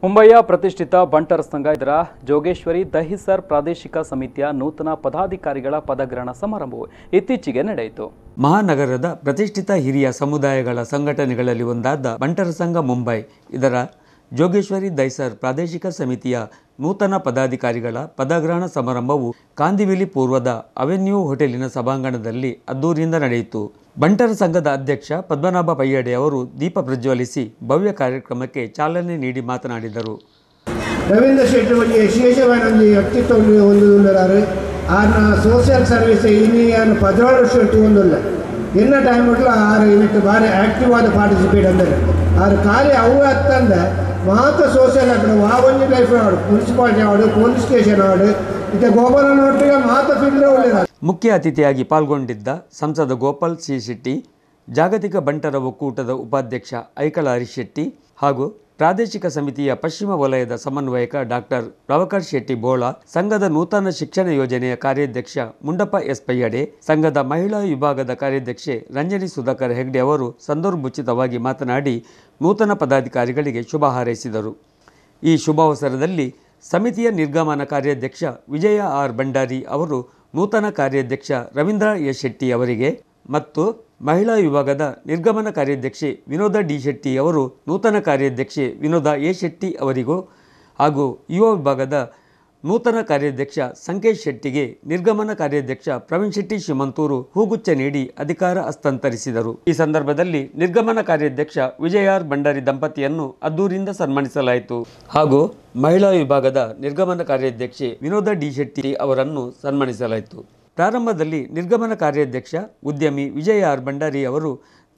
ಮುಂಬೈಯ ಪ್ರತಿಷ್ಠಿತ ಬಂಟರ ಸಂಘ ಇದರ ಜೋಗೇಶ್ವರಿ ದಹಿಸರ್ ಪ್ರಾದೇಶಿಕ ಸಮಿತಿಯ ನೂತನ ಪದಾಧಿಕಾರಿಗಳ ಪದಗ್ರಹಣ ಸಮಾರಂಭವು ಇತ್ತೀಚೆಗೆ ನಡೆಯಿತು. ಮಹಾನಗರದ ಪ್ರತಿಷ್ಠಿತ ಹಿರಿಯ ಸಮುದಾಯಗಳ ಸಂಘಟನೆಗಳಲ್ಲಿ ಒಂದಾದ ಬಂಟರ ಸಂಘ ಮುಂಬೈ ಇದರ ಜೋಗೇಶ್ವರಿ ದಹಿಸರ್ ಪ್ರಾದೇಶಿಕ ಸಮಿತಿಯ ನೂತನ ಪದಾಧಿಕಾರಿಗಳ ಪದಗ್ರಹಣ ಸಮಾರಂಭವು ಕಾಂದಿವಿಲಿ ಪೂರ್ವದ ಅವೆನ್ಯೂ ಹೋಟೆಲಿನ ಸಭಾಂಗಣದಲ್ಲಿ ಅದ್ದೂರಿಯಿಂದ ನಡೆಯಿತು. ಬಂಟರ ಸಂಘದ ಅಧ್ಯಕ್ಷ ಪದ್ಮನಾಭ ಪಯ್ಯಡೆ ಅವರು ದೀಪ ಪ್ರಜ್ವಲಿಸಿ ಭವ್ಯ ಕಾರ್ಯಕ್ರಮಕ್ಕೆ ಚಾಲನೆ ನೀಡಿ ಮಾತನಾಡಿದರು. ರವೀಂದ್ರ ಶೆಟ್ಟಿ ಒಂಜಿ ವಿಶೇಷವಾದ ಒಂಜಿ ವ್ಯಕ್ತಿತ್ವ ಹೊಂದುವುಳ್ಳಾರು. ಆರ್ನ ಸೋಷಿಯಲ್ ಸರ್ವಿಸ್ ಇನಿ ಆರು 16 ವರ್ಷ ಹೊಂದುಲ್ಲ. ಎನ್ನ ಟೈಮ್ ಆರು ಇದಕ್ಕೆ ಭಾರಿ ಆ್ಯಕ್ಟಿವ್ ಆದ ಪಾರ್ಟಿಸಿಪೇಟ್ ಅಂದರೆ ಆರು ಖಾಲಿ ಅವು ಅತ್ತಂದೆ ಮಾತ್ರ ಸೋಷಿಯಲ್ ಆಗಿ ಆ ಒಂಜಿ ಲೈಫ್ ಆಡು ಮುನ್ಸಿಪಾಲಿಟಿ ಆಡು ಪೊಲೀಸ್ ಸ್ಟೇಷನ್ ಆಡು ಇತ್ತೆ ಗೋಪಾಲನೊಟ್ಟಿಗೆ ಮಾತ್ರ ಫೀಲ್ಡ್ ಒಳ್ಳೆಯದು. ಮುಖ್ಯ ಅತಿಥಿಯಾಗಿ ಪಾಲ್ಗೊಂಡಿದ್ದ ಸಂಸದ ಗೋಪಾಲ್ ಸಿ ಶೆಟ್ಟಿ, ಜಾಗತಿಕ ಬಂಟರ ಒಕ್ಕೂಟದ ಉಪಾಧ್ಯಕ್ಷ ಐಕಳ ಹರಿಶೆಟ್ಟಿ ಹಾಗೂ ಪ್ರಾದೇಶಿಕ ಸಮಿತಿಯ ಪಶ್ಚಿಮ ವಲಯದ ಸಮನ್ವಯಕ ಡಾಕ್ಟರ್ ಪ್ರಭಾಕರ್ ಶೆಟ್ಟಿ ಬೋಳ, ಸಂಘದ ನೂತನ ಶಿಕ್ಷಣ ಯೋಜನೆಯ ಕಾರ್ಯಾಧ್ಯಕ್ಷ ಮುಂಡಪ್ಪ ಎಸ್ ಪಯ್ಯಡೆ, ಸಂಘದ ಮಹಿಳಾ ವಿಭಾಗದ ಕಾರ್ಯಾಧ್ಯಕ್ಷೆ ರಂಜನಿ ಸುಧಾಕರ್ ಹೆಗ್ಡೆ ಅವರು ಸಂದರ್ಭೋಚಿತವಾಗಿ ಮಾತನಾಡಿ ನೂತನ ಪದಾಧಿಕಾರಿಗಳಿಗೆ ಶುಭ ಹಾರೈಸಿದರು. ಈ ಶುಭಾವಸರದಲ್ಲಿ ಸಮಿತಿಯ ನಿರ್ಗಮನ ಕಾರ್ಯಾಧ್ಯಕ್ಷ ವಿಜಯ ಆರ್ ಭಂಡಾರಿ ಅವರು ನೂತನ ಕಾರ್ಯಾಧ್ಯಕ್ಷ ರವೀಂದ್ರ ಎಸ್ ಶೆಟ್ಟಿ ಅವರಿಗೆ ಮತ್ತು ಮಹಿಳಾ ವಿಭಾಗದ ನಿರ್ಗಮನ ಕಾರ್ಯಾಧ್ಯಕ್ಷೆ ವಿನೋದ ಡಿ ಶೆಟ್ಟಿ ಅವರು ನೂತನ ಕಾರ್ಯಾಧ್ಯಕ್ಷೆ ವಿನೋದ ಎ ಶೆಟ್ಟಿ ಅವರಿಗೂ ಹಾಗೂ ಯುವ ವಿಭಾಗದ ನೂತನ ಕಾರ್ಯಾಧ್ಯಕ್ಷ ಸಂಕೇಶ್ ಶೆಟ್ಟಿಗೆ ನಿರ್ಗಮನ ಕಾರ್ಯಾಧ್ಯಕ್ಷ ಪ್ರವೀಣ್ ಶೆಟ್ಟಿ ಶಿಮಂತೂರು ಹೂಗುಚ್ಛ ನೀಡಿ ಅಧಿಕಾರ ಹಸ್ತಾಂತರಿಸಿದರು. ಈ ಸಂದರ್ಭದಲ್ಲಿ ನಿರ್ಗಮನ ಕಾರ್ಯಾಧ್ಯಕ್ಷ ವಿಜಯ ಆರ್ ಭಂಡಾರಿ ದಂಪತಿಯನ್ನು ಅದ್ದೂರಿಯಿಂದ ಸನ್ಮಾನಿಸಲಾಯಿತು ಹಾಗೂ ಮಹಿಳಾ ವಿಭಾಗದ ನಿರ್ಗಮನ ಕಾರ್ಯಾಧ್ಯಕ್ಷೆ ವಿನೋದ ಡಿ ಶೆಟ್ಟಿ ಅವರನ್ನು ಸನ್ಮಾನಿಸಲಾಯಿತು. ಪ್ರಾರಂಭದಲ್ಲಿ ನಿರ್ಗಮನ ಕಾರ್ಯಾಧ್ಯಕ್ಷ ಉದ್ಯಮಿ ವಿಜಯ ಆರ್ ಭಂಡಾರಿ ಅವರು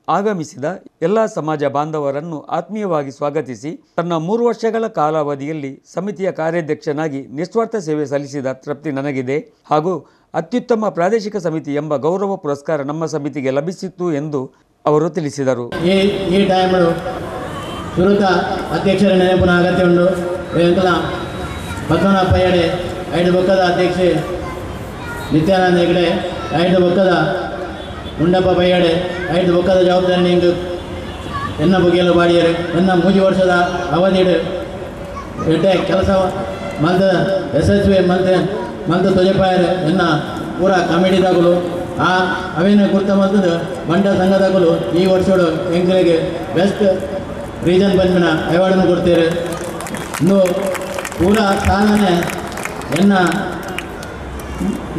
ಆಗಮಿಸಿದ ಎಲ್ಲ ಸಮಾಜ ಬಾಂಧವರನ್ನು ಆತ್ಮೀಯವಾಗಿ ಸ್ವಾಗತಿಸಿ ತನ್ನ 3 ವರ್ಷಗಳ ಕಾಲಾವಧಿಯಲ್ಲಿ ಸಮಿತಿಯ ಕಾರ್ಯಾಧ್ಯಕ್ಷನಾಗಿ ನಿಸ್ವಾರ್ಥ ಸೇವೆ ಸಲ್ಲಿಸಿದ ತೃಪ್ತಿ ನನಗಿದೆ ಹಾಗೂ ಅತ್ಯುತ್ತಮ ಪ್ರಾದೇಶಿಕ ಸಮಿತಿ ಎಂಬ ಗೌರವ ಪುರಸ್ಕಾರ ನಮ್ಮ ಸಮಿತಿಗೆ ಲಭಿಸಿತ್ತು ಎಂದು ಅವರು ತಿಳಿಸಿದರು. ಈ ಟೈಮ್ ಸುರುತ ಅಧ್ಯಕ್ಷರ ನೆನಪಿನ ಅಗತ್ಯ ಉಂಟು. ಪದ್ಮನಾಭ ಪಯ್ಯಡೆ ಐದು ಬೊಕ್ಕದ ಅಧ್ಯಕ್ಷೆ ನಿತ್ಯಾನಂದ ಹೆಗಡೆ, ಐದು ಬೊಕ್ಕದ ಉಂಡಪ್ಪ ಪಯ್ಯಡೆ, ಐದು ಬೊಕ್ಕದ ಜವಾಬ್ದಾರಿ ನಿಂಗೆ ಎನ್ನ ಬಗೆಯಲು ಬಾಡಿಯರು ಎನ್ನ 3 ವರ್ಷದ ಅವಧಿಡು ಎಡ್ಡೆ ಕೆಲಸ ಮಲ್ತ ಯಶಸ್ವಿ ಮಲ್ತೆ ಮಲ್ತ ತೊಜಪಾಯರು ಎನ್ನ ಪೂರ ಕಮಿಟಿದಾಗಲು ಆ ಅವೇನ ಗುರ್ತ ಮಲ್ತದ್ದು ಬಂಟ ಸಂಘದಾಗಲು ಈ ವರ್ಷಡು ಎಂಕಲಿಗೆ ಬೆಸ್ಟ್ ರೀಜನ್ ಬಂದ್ಮಿನ ಅವಾರ್ಡನ್ನು ಕೊಡ್ತೀರಿ. ಇನ್ನು ಪೂರ ಸಾಧನೆ ಎನ್ನ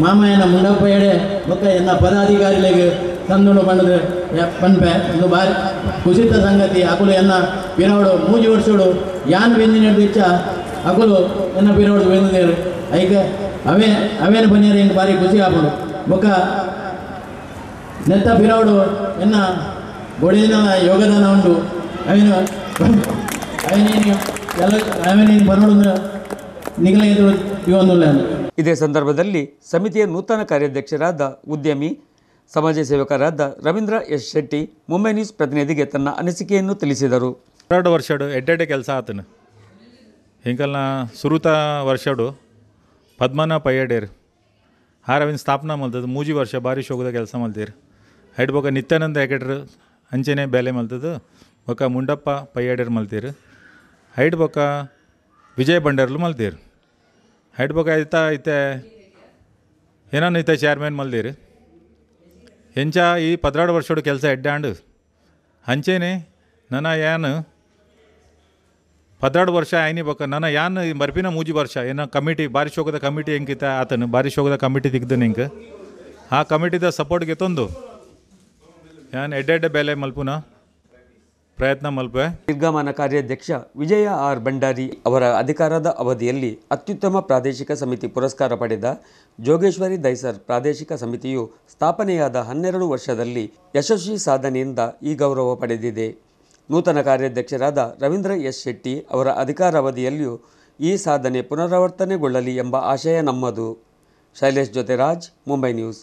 ಮಾಮಯ್ಯನ ಮುಂಡಪ್ಪ ಎಡೆ ಬೊಕ್ಕ ಎನ್ನ ಪದಾಧಿಕಾರಿಗಳಿಗೆ ತಂದುಂಡು ಬಂಡದು ಪನ್ಪೆ ಒಂದು ಭಾರಿ ಕುಸಿತ ಸಂಗತಿ. ಅಕುಲು ಎನ್ನ ಪಿರವಡು 3 ವರ್ಷಡು ಯಾನ್ ಬೆಂದಿನ ಇಚ್ಛ ಅಕುಲು ಎನ್ನ ಪಿರವಡು ಬೆಂದಿದ್ದೇರು ಐಕ ಅವೇ ಅವೇನು ಬನ್ನಿಯರು ಹಿಂಗೆ ಭಾರಿ ಖುಷಿ ಆಪುಂಡು. ಬೊಕ್ಕ ನೆತ್ತ ಪಿರವಡು ಎನ್ನ ಬೊಡಿನ ಯೋಗದಾನ ಉಂಟು. ಅವೇನು ಅವೇನೇನು ಎಲ್ಲ ಅವೇನೇನು ಬನ್ನೋಡು ಅಂದ್ರೆ ನಿಗಲ ಎದುರು ಇವೊಂದುಲ್ಲ. ಇದೇ ಸಂದರ್ಭದಲ್ಲಿ ಸಮಿತಿಯ ನೂತನ ಕಾರ್ಯಾಧ್ಯಕ್ಷರಾದ ಉದ್ಯಮಿ ಸಮಾಜ ಸೇವಕರಾದ ರವೀಂದ್ರ ಎಸ್ ಶೆಟ್ಟಿ ಮುಂಬೈ ನ್ಯೂಸ್ ಪ್ರತಿನಿಧಿಗೆ ತನ್ನ ಅನಿಸಿಕೆಯನ್ನು ತಿಳಿಸಿದರು. 2 ವರ್ಷಡು ಎಡ್ಡೆಡ್ಡೆ ಕೆಲಸ ಆತನು ಹಿಂಕಲ್ನ ಸುರುತ ವರ್ಷಡು ಪದ್ಮನಾಭ ಪಯ್ಯಡೇರು ಹಾರವಿನ ಸ್ಥಾಪನಾ ಮಲ್ತದ್ದು 3 ವರ್ಷ ಭಾರಿ ಶೋಕದ ಕೆಲಸ ಮಲ್ತೀರು. ಹೆಡ್ ಬೊಕ್ಕ ನಿತ್ಯಾನಂದ ಹೆಗಡ್ರು ಅಂಚೆನೆ ಬೇಲೆ ಮಲ್ತದ್ದು ಬೊಕ್ಕ ಮುಂಡಪ್ಪ ಪಯ್ಯಡೇರು ಮಲ್ತೀರು. ಹೈಡ್ ಬೊಕ್ಕ ವಿಜಯ ಭಂಡಾರ್ಲು ಮಲ್ತೀರು. ಹೆಡ್ ಬೊಕ್ಕ ಐತಾ ಐತೆ ಏನಾನು ಐತೆ ಚೇರ್ಮನ್ ಮಲ್ದೀರು. ಎಂಚ ಈ 12 ವರ್ಷಡು ಕೆಲಸ ಎಡ್ಡಾಂಡು ಅಂಚೆನೆ ನನ್ನ ಯಾನು 12 ವರ್ಷ ಆಯ್ನಿ ಬೊಕ್ಕ ನನ್ನ ಯಾನ್ ಮರ್ಪಿನ 3 ವರ್ಷ ಏನೋ ಕಮಿಟಿ ಭಾರಿ ಶೋಕದ ಕಮಿಟಿ ಹೆಂಗಿತ್ತ ಆತನು ಭಾರಿ ಶೋಕದ ಕಮಿಟಿ ತಿಗ್ದನು ಹಿಂಗೆ ಆ ಕಮಿಟಿದ ಸಪೋರ್ಟ್ಗೆ ತಂದು ಯಾನ್ ಎಡ್ಡೆಡ್ಡೆ ಬೇಲೆ ಮಲ್ಪುನ ಪ್ರಯತ್ನ ಮಲ್ಪೆ. ನಿರ್ಗಮನ ಕಾರ್ಯಾಧ್ಯಕ್ಷ ವಿಜಯ ಆರ್ ಭಂಡಾರಿ ಅವರ ಅಧಿಕಾರದ ಅವಧಿಯಲ್ಲಿ ಅತ್ಯುತ್ತಮ ಪ್ರಾದೇಶಿಕ ಸಮಿತಿ ಪುರಸ್ಕಾರ ಪಡೆದ ಜೋಗೇಶ್ವರಿ ದಹಿಸರ್ ಪ್ರಾದೇಶಿಕ ಸಮಿತಿಯು ಸ್ಥಾಪನೆಯಾದ 12 ವರ್ಷದಲ್ಲಿ ಯಶಸ್ವಿ ಸಾಧನೆಯಿಂದ ಈ ಗೌರವ ಪಡೆದಿದೆ. ನೂತನ ಕಾರ್ಯಾಧ್ಯಕ್ಷರಾದ ರವೀಂದ್ರ ಎಸ್ ಶೆಟ್ಟಿ ಅವರ ಅಧಿಕಾರಾವಧಿಯಲ್ಲಿಯೂ ಈ ಸಾಧನೆ ಪುನರಾವರ್ತನೆಗೊಳ್ಳಲಿ ಎಂಬ ಆಶಯ ನಮ್ಮದು. ಶೈಲೇಶ್ ಜೊತೆರಾಜ್, ಮುಂಬೈ ನ್ಯೂಸ್.